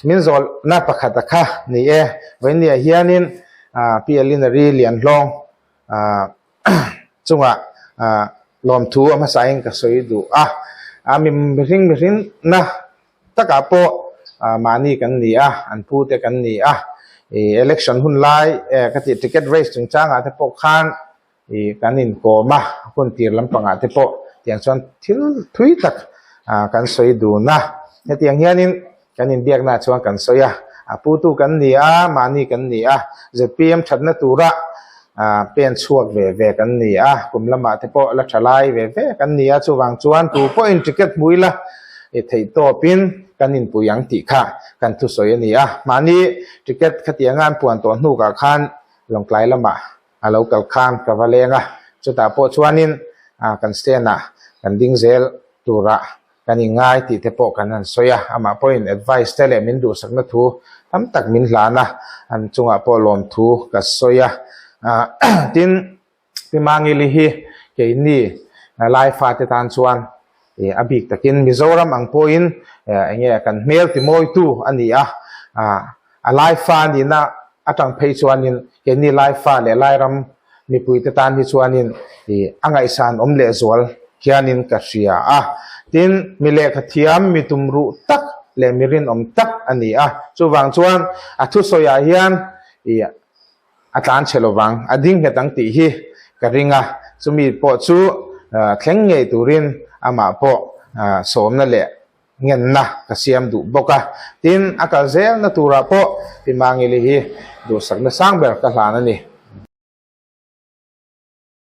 Min zawhna pakhat a kha ni e. Vawinia hianin Pi Alinari Lianhlawng chungah lawmthu a hmasain ka sawi duh a. A mihring mihrinna takah pawh mahni kan ni a, an pute kan ni a. Election hun lai ka tih ticket race chungchangah te pawh khan I kan inkawm a, hun tir lampangah te pawh tiang chuan thil thui tak kan sawi dun a. Hetiang hianin kan inbiaknaah chuan kan sawi a, a putu kan ni a, mahni kan ni a, zpm thatna tura pen chhuak ve ve kan ni a, kum lamah te pawh la tha lai ve ve kan ni a, chuvang chuan tu pawhin ticket hmu ila i theihtawpin kan inpui ang tih kha kan thusawi a ni a. Mahni ticket khatianga an puan tawh hnukah khan Lawngtlai lamah A lo kal khan ka va leng a, chutah pawh chuanin kan stand ah kan ding zel turah kan inngai tih te pawh kan han sawi a, amah pawhin advice te leh min duhsakna thu tam tak min hlan a, an chungah pawh lawmthu ka sawi a. Tin, Pi Mangili hi keini Laifa te tan chuan a bik takin Mizoram ang pawhin eng nge kan hmel timawitu a ni a, A Laifa nihna atang phei chuanin keini Laifa leh Lairam mipuite tan hi chuanin ih a ngaihsan awm lehzual hianin ka hria a. Tin, mi lehkha thiam, mi tumruh tak leh mi rinawm tak a ni a. Chuvang chuan a thusawiah hian ih a tlan chhe lovang, a ding nghet ang tih hi ka ring a. Chumi pawh chu thleng ngei turin amah pawh sawmna leh ngenna ka siam duh bawk a, tin a kal zelna turah pawh Pi Mangili hi duhsakna sang ber ka hlan a ni.